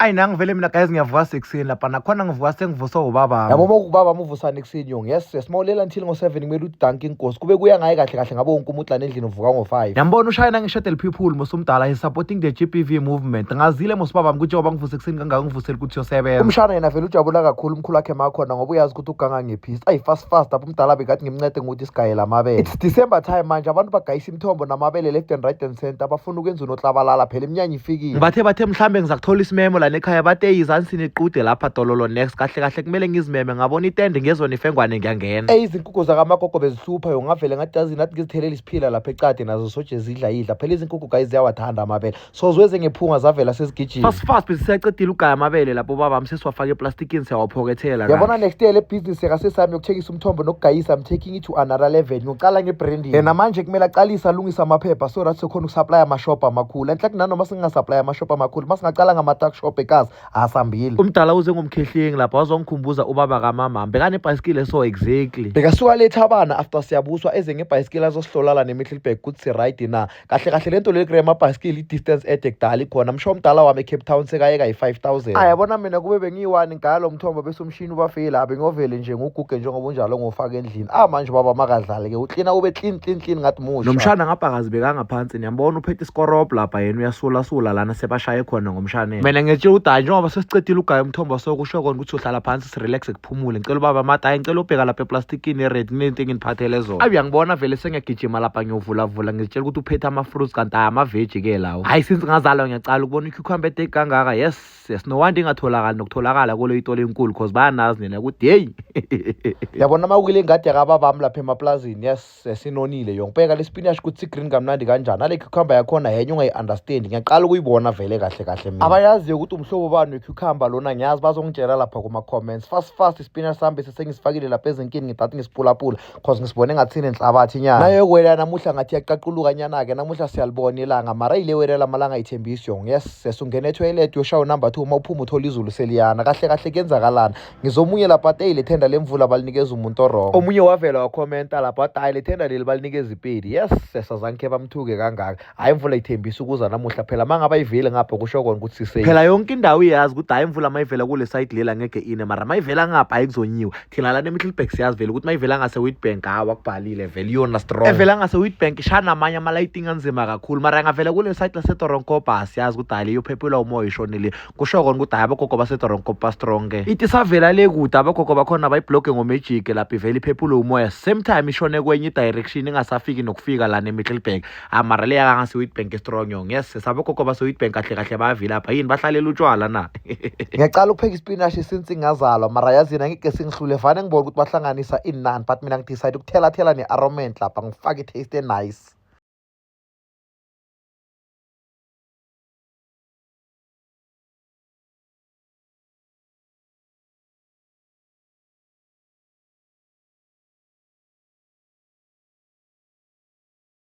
Ayi, nangi vele mina guys, ngiyavuka sekuseni lapha, nakhona ngivuka sengivuswa ubaba. Yabo, uma ubaba muvusana ekuseni yong, yes, mawulela until ngo-7, kumele uthi danki inkosi. Kube kuya ngaye kahle kahle, ngabe wonke umuntu lana endlini uvuka ngo-5. Yambona ushayina ngishedel people mos, umdala is supporting the GBV movement. Ngazile mos baba ukuthi njengoba ngivuse ekuseni kangaka, ngivusele ukuthi uyosebenza. Umshana yena vele ujabula kakhulu umkhulu wakhe makhona, ngoba uyazi ukuthi uganga ngephisi. Ayi, fast fast apho umdala bekathi ngimncede ngokuthi sigayela amabele. It's December time manje, abantu bagayisa imithombo namabele left and right and center, bafuna ukwenza unoklabalala phela, iminyanya ifikile. Ngibathe bathe mhlambe ngizakuthola isimemo lana ekhaya, bathe yizani sinequde lapha dololo next. Kahle kahle kumele ngizimeme, ngabona itende, ngezwa nifengwane, ngiyangena. Eyi, izinkukhu zakamagogo bezihlupha yo. Ngavele ngathi yazi nathi ngizithelele isiphila lapha ecade, nazo soje zidla idla phela. Izinkukhu guys ziyawathanda amabele, so ziweze ngephunga, zavela sezigijima. Fast fast bese siyacedile ugaya amabele lapho baba, sesiwafaka eplastikini, siyawaphokethela. Yabona, next year le business yakasesami yokuthengisa umthombo nokugayisa, I'm taking it to another level. Ngiyocala nge-branding. Yena manje kumele aqalise alungise amaphepha so that sokhona ukusupply amashop amakhulu. Enhle kunanoma singasupply amashop amakhulu, masingacala ngama-tuck shop ekazi asambile. Umdala uze ngomkhehlingi lapha, wazongikhumbuza ubaba kamama bekanebhayisikile, so exactly. Bekasuka letha abana after siyabuswa, eze ngebhayisikili azosihlolala ne-Middelburg ukuthi si-right na. Kahle kahle lento leli kure amabhayisikili, i-distance ede kudala ikhona. Msho umdala wami eCape Town sekayeka yi-5000. Ayabona, mina kube bengiyi-one ngaya lo mthombo bese umshini ubafeyila, bengiyovele nje nguguge njengoba unjalo, ngofaka endlini. Ah, manje baba makadlale-ke, uklina ube clean clean clean ngathi musha. Nomshana ngabhakazi bekangaphansi, niyambona uphethe isikorobho lapha, yena uyasulasula lana sebashaye khona ngomshanelo. Mina ngitshela ukuthi hayi, njengoba sesicedile ugaya umthombo, so kusho kona ukuthi uhlala phansi sirelaxe, kuphumule. Ngicela ubaba mata, hayi, ngicela ubheka lapha eplastikini ered, kunento enginiphathele zona. Ayi, uyangibona vele sengiyagijima lapha, ngiyovulavula, ngizitshela ukuthi uphethe ama-fruits, kanti hayi, amaveji-ke lawo. Hayi, since ngazalwa ngiyacala ukubona i-cucumber ede kangaka. Yes, no wonder ingatholakali nokutholakala kulo itolo enkulu, cause bayanazi nina ukuthi heyi. Yabona, uma kule ngadi yakababami lapha emaplazini, yes, sinonile yonke. Bheka le spinach ukuthi si-green kamnandi kanjani, nale cucumber yakhona yenye ungayi-understand, ngiyaqala ukuyibona vele kahle kahle mina. Abayaziyo ukuthi umhlobo bani we-cucumber lona, ngiyazi bazongitshela lapha kuma-comments. Fast fast ispinach sami bese sengisifakile lapha ezinkini, ngidathi ngisiphulaphula cause ngisibone ngathi sinenhlabathi nyana. Nayo kwela namuhla ngathi iyaqaquluka nyana-ke, namuhla siyalibona ilanga, mara ile wela lamalanga ayithembisi yong. Yes, sesungena etoilet uyoshawa number 2, uma uphuma uthola izulu seliyana. Kahle kahle kuyenzakalani? Ngizomunye lapha ate le thenda lemvula balinikeza umuntu o-wrong. Omunye wavela wakhomenta lapha wathi hayi, le thenda leli balinikeza ipedi. Yes, sesazange bamthuke kangaka. Hayi, imvula ithembisa ukuza namuhla phela, uma ngabe ayiveli ngapha kusho kona ukuthi sisave. Phela yonke indawo iyazi ukuthi hayi, imvula mayivela kule side lela ngeke ine, mara mayivela ngapha hayi, kuzonyiwa. Thina lana eMiddelburg siyazi vele ukuthi mayivela ngase-Witbank, hawa, kubhalile vele, iyona strong evela ngase-Witbank, ishaya namanye ama-lighting anzima kakhulu, mara ingavela kule side laseToronkop, siyazi ukuthi hayi, leyo phephelwa umoya ishonile. Kusho kona ukuthi hayi, abogogo baseToronkop ba-strong ke. Ithi isavela le kude, abogogo bakhona bayibhloge ngomagic lapha, ivele iphephule umoya same time ishone kwenye i-direction, ingasafiki nokufika lana eMiddelburg. Mara le yakangase-Witbank strong yong. Yes, sabogogo base-Witbank kahle kahle bayavilapha yini, bahlalela utshwala na? Ngiyacala ukupheka ispinashi since ngazalwa, mara yazini angike singihlule vane ngibona ukuthi bahlanganisa inani, but mina ngidecide ukuthelathela ne-aromat lapha, ngifake i-taste enice.